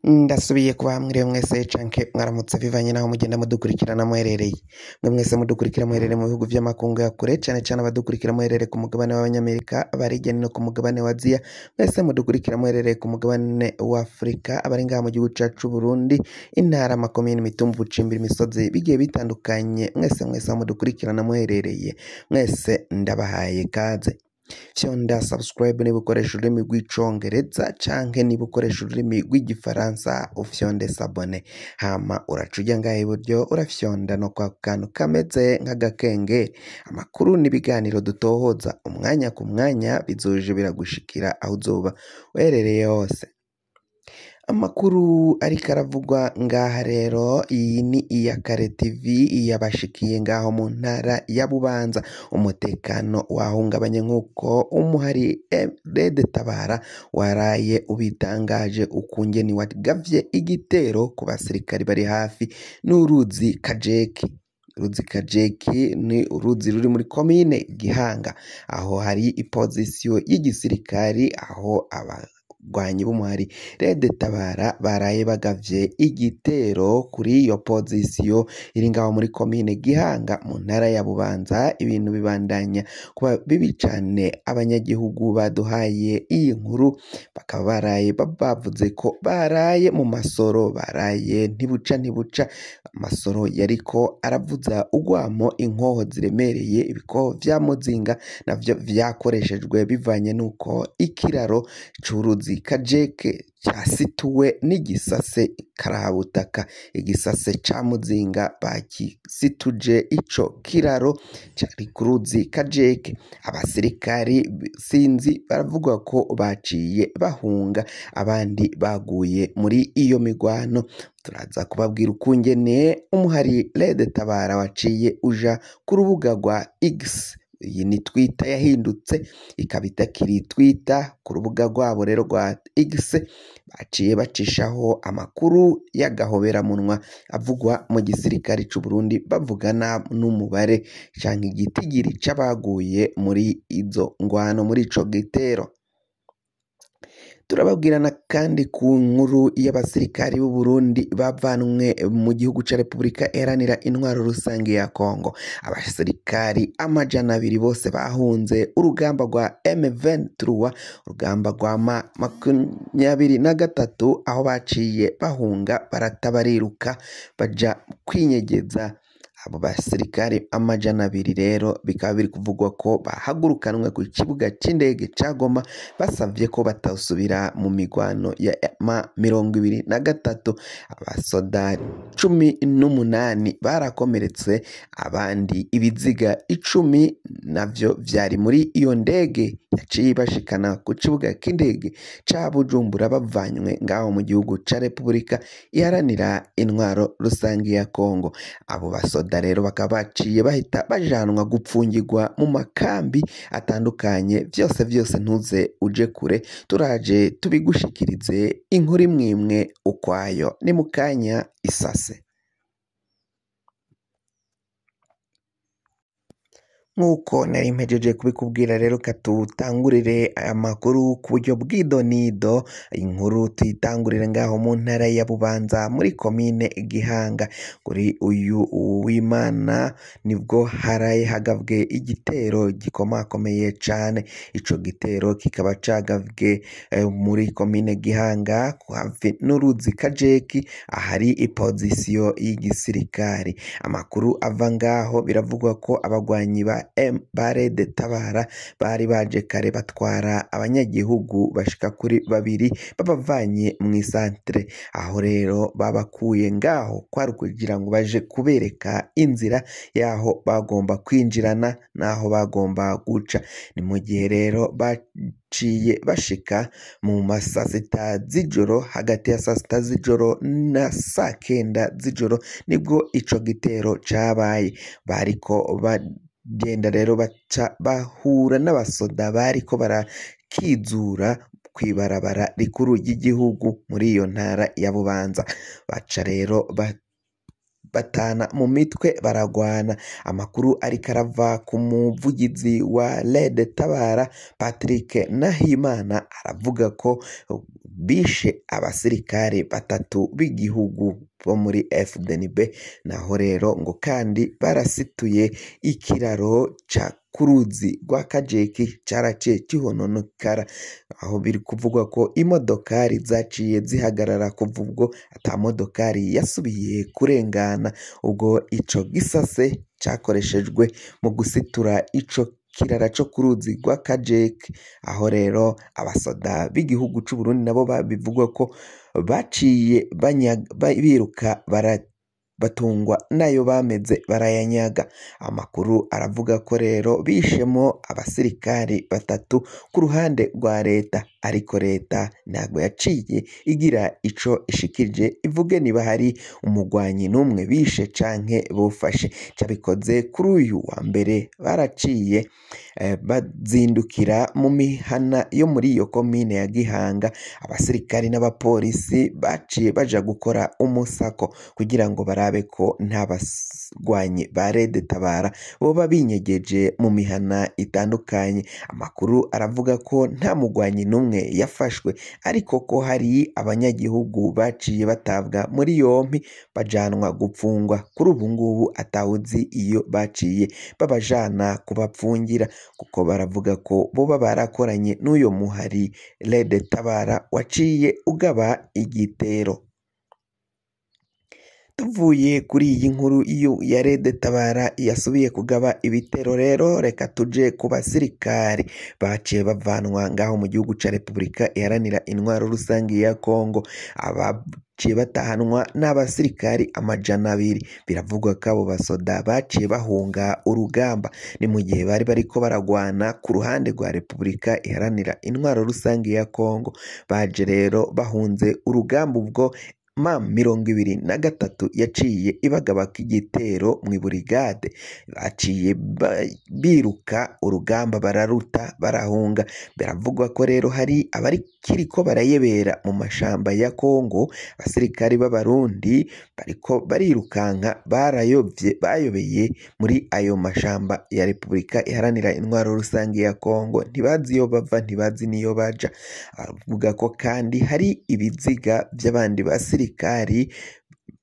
Ndasubiye kuba mwiriwe mwese canke mwaramutse bivanye naho mugenda mudukurikirana muherereye. Mwe mwese mudukurikira muherereye mu bihugu vy'amakungu ya kure, cane cane abadukurikira muherereye ku mugabane w'Abanyamerika, abari hirya no ku mugabane wa Aziya, mwese mudukurikira muherereye ku mugabane wa Afrika, abari ngaha mu gihugu cacu c'Uburundi, intara, amakomine, imitumba, ubucimbiri, imisozi bigiye bitandukanye, mwese mwese aho mudukurikirana muherereye, mwese ndabahaye kaze. Fyonda subscribe niba ukoresha ururimi rw'icongereza canke niba ukoresha ururimi rw'igifaransa ufyonde s'abonner, hama uraca uja ngaha iburyo urafyonda no kwa kantu kameze nk'agakengeri. Amakuru n'ibiganiro dutohoza umwanya ku mwanya bizoja biragushikira aho uzoba uherereye hose. Amakuru ariko aravugwa ngaha rero, iyi ni Iyakare TV yabashikiye ngaho mu ntara ya Bubanza. Umutekano wahungabanye nk'uko umuhari Red Tabara waraye ubitangaje ukungene wagavye igitero ku basirikari bari hafi n'uruzi Kajeke. Uruzi Kajeke ni uruzi ruri muri komine Gihanga, aho hari ipozisiyo y'igisirikari, aho abagwanyi b'umuhari Red Tabara baraye bagavye igitero kuri iyo pozisiyo iri ngaho muri komine Gihanga mu ntara ya Bubanza. Ibintu bibandanya kuba bibi cane. Abanyagihugu baduhaye iyi nkuru bakaba baraye bavuze ko baraye mu masoro, baraye ntibuca ntibuca, amasoro yariko aravuza urwamo, inkoho ziremereye, ibikoho vya muzinga navyo vyakoreshejwe bivanye n'uko ikiraro c'uruzi Kajeke casituwe n'igisase karahabutaka, igisase ca muzinga bakisituje ico kiraro cari ku ruzi Kajeke. Abasirikari sinzi baravuga ko baciye bahunga, abandi baguye muri iyo migwano. Turaza kubabwira ukungene umuhari Red Tabara waciye uja ku rubuga rwa X, iyi ni Twitter yahindutse ikaba itakiri Twitter. Ku rubuga rwabo rero rwa X baciye bacishaho amakuru y'agahoberamunwa avugwa mu gisirikare c'u Burundi, bavugana n'umubare canke igitigiri c'abaguye muri izo ngwano, muri ico gitero. Turababwirana kandi ku nkuru y'abasirikari b'u Burundi bavanwe mu gihugu ca Repubulika Iharanira Intwaro Rusange ya Kongo. Abasirikari 200 bose bahunze urugamba rwa M23, urugamba rwa M23, aho baciye bahunga barata bariruka baja kwinyegeza. Abo basirikari 200 rero bikaba biri kuvugwa ko bahagurukanwe ku kibuga c'indege ca Goma, basavye ko batosubira mu migwano ya M23. Abasoda 18 barakomeretse, abandi ibiziga 10 navyo vyari muri iyo ndege yaciye ibashikana ku kibuga c'indege ca Bujumbura, bavanywe ngaho mu gihugu ca Repubulika Iharanira Intwaro Rusange ya Kongo. Abo basoda rero bakaba baciye bahita bajanwa gupfungirwa mu makambi atandukanye. Vyose vyose ntuze uje kure, turaje tubigushikirize inkuru imwimwe ukwayo. Ni mukanya isase. Nk'uko nari mpejeje kubikubwira rero, katutangurire amakuru ku buryo bw'idonido. Inkuru tuyitangurire ngaho mu ntara ya Bubanza muri komine Gihanga. Kuri uyu Uwimana nibwo haraye hagabwe igitero gikomakomeye cane. Ico gitero kikaba cagabwe muri komine Gihanga hafi n'uruzi Kajeki, ahari ipozisiyo y'igisirikari. Amakuru ava ngaho biravugwa ko abagwanyi ba Red Tabara bari baje kare batwara abanyagihugu bashika kuri 2 babavanye mw'isantere. Aho rero babakuye ngaho kwari kugira ngo baje kubereka inzira yaho bagomba kwinjirana n'aho bagomba guca. Ni mu gihe rero baciye bashika mu ma sasita z'ijoro, hagati ya sasita z'ijoro na saa kenda z'ijoro nibwo ico gitero cabaye. Bariko bagenda rero baca bahura n'abasoda bariko barakizura kw'ibarabara rikuru ry'igihugu muri iyo ntara ya Bubanza. Baca rero batana mu mitwe baragwana. Amakuru ariko arava ku muvugizi wa Red Tabara Patrick Nahimana aravuga ko Bishe abasirikare batatu b'igihugu bo muri FDNB, naho rero ngo kandi barasituye ikiraro ca kuruzi rwa Kajeke caraciye kihononekara, aho biri kuvugwa ko imodokari zaciye zihagarara kuva ubwo ata modokari yasubiye kurengana. Ubwo ico gisase cakoreshejwe mu gusitura ico kirara co kuruzi rwa Kajeke, aho rero abasoda b'igihugu c'Uburundi nabo bivugwa ko baciye biruka batungwa nayo bameze barayanyaga. Amakuru aravuga ko rero bishemo abasirikari batatu ku ruhande rwa leta, ariko leta ntabwo yaciye igira ico ishikirije ivuge niba hari umugwanyi n'umwe bishe canke bufashe. Cabikoze kuri uyu wa mbere baraciye bazindukira mu mihana yo muri iyo komine ya Gihanga. Abasirikari n'abapolisi baciye baja gukora umusako kugira ngo barabe ko nta bagwanyi ba Red Tabara boba binyegeje mu mihana itandukanye. Amakuru aravuga ko nta mugwanyi n'umwe yafashwe, ariko ko hari abanyagihugu baciye batabwa muri yompi bajanwa gupfungwa. Kuri ubu ngubu atawuzi iyo baciye babajana kubapfungira, kuko baravuga ko boba barakoranye n'uyo muhari Red Tabara waciye ugaba igitero. Tuvuye kuri iyi nkuru ya Red Tabara yasubiye kugaba ibitero rero, reka tuje ku basirikari baciye bavanwa ngaho mu gihugu ca Repubulika Iharanira Intwaro Rusangi ya Kongo. Abaciye batahanwa n'abasirikari 200. Biravugwa ko abo basoda baciye bahunga urugamba, ni mu gihe bari bariko baragwana ku ruhande rwa Repubulika Iharanira Intwaro Rusangi ya Kongo. Baje rero bahunze urugamba ubwo M23 yaciye ibagabaka igitero mw'iburigade, baciye biruka urugamba bararuta barahunga. Biravugwa ko rero hari abarikiriko barayebera mu mashamba ya Kongo, abasirikari b'Abarundi bariko barirukanka barayovye bayobeye muri ayo mashamba ya Repubulika Iharanira Intwaro Rusangi ya Kongo, ntibazi iyo bava ntibazi niyo baja. Avuga ko kandi hari ibiziga vy'abandi basirikari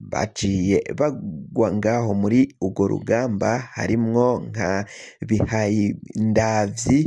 baciye bagwa ngaho muri urwo rugamba, harimwo nka Bihayindavyi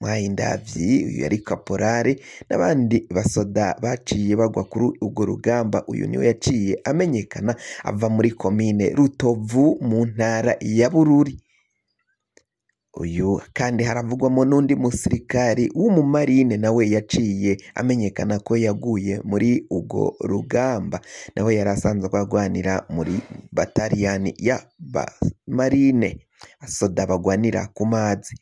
uyu yari kaporari n'abandi basoda baciye bagwa kuri urwo rugamba. Uyu niwe yaciye amenyekana ava muri komine Rutovu mu ntara ya Bururi. Uyu kandi haravugwamo n'undi musirikari w'umumarine nawe yaciye amenyekana ko yaguye muri urwo rugamba, nawe yari asanzwe agwanira muri bataliyani ya marine, asoda bagwanira ku mazi.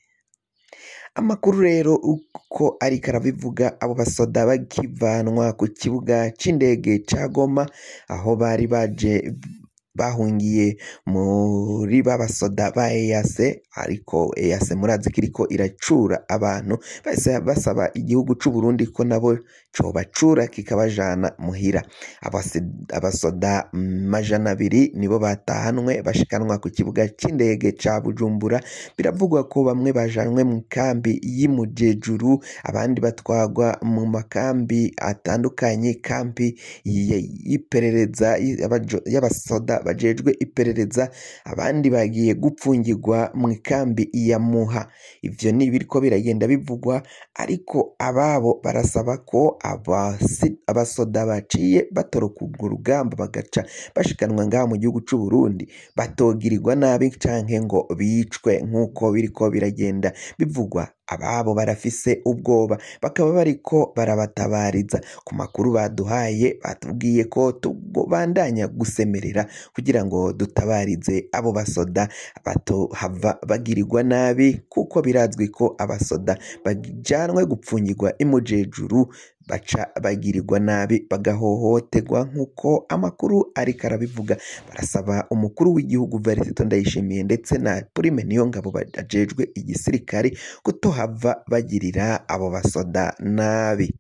Amakuru rero uko ariko arabivuga, abo basoda bakivanwa ku kibuga c'indege ca Goma aho bari baje bahungiye muri babasoda ba EAC, ariko EAC murazi kiriko iracura abantu, bahise basaba igihugu c'u Burundi ko nabo cobacura kikabajana muhira. Abasoda 200 nibo batahanwe bashikanwa ku kibuga c'indege ca Bujumbura. Biravugwa ko bamwe bajanwe mu kambi y'Imujejuru, abandi batwagwa mu makambi atandukanye, kambi y'iperereza y'abasoda bajejwe iperereza, abandi bagiye gupfungirwa mu ikambi ya Muha. Ivyo ni biriko biragenda bivugwa, ariko ababo barasaba ko abasoda baciye batoroka urwo rugamba bagaca bashikanwa ngaha mu gihugu c'u Burundi batogirirwa nabi canke ngo bicwe nk'uko biriko biragenda bivugwa. Ababo barafise ubwoba, bakaba bariko barabatabariza. Ku makuru baduhaye batubwiye ko tubandanya gusemerera kugira ngo dutabarize abo basoda batohava bagirirwa nabi, kuko birazwi ko abasoda bajanwe gupfungirwa imujejuru baca bagirirwa nabi bagahohoterwa nk'uko amakuru ariko arabivuga. Barasaba umukuru w'igihugu Varisito Ndayishimiye ndetse na Prime Niyongabo bajejwe igisirikare kutohava bagirira abo basoda nabi.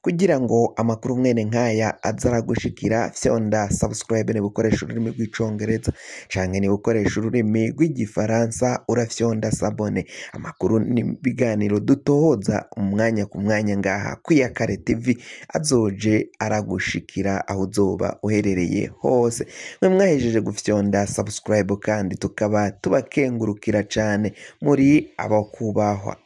Kugira ngo amakuru mwene nkaya aze aragushikira, fyonda subscribe niba ukoresha ururimi rw'icongereza canke niba ukoresha ururimi rw'igifaransa urafyonda s'abonner. Amakuru n'ibiganiro dutohoza umwanya ku mwanya ngaha kw'Iyakare TV azoje aragushikira aho uzoba uherereye hose. Mwe mwahejeje gufyonda subscribe kandi tukaba tubakengurukira cane, muri abo kubahwa.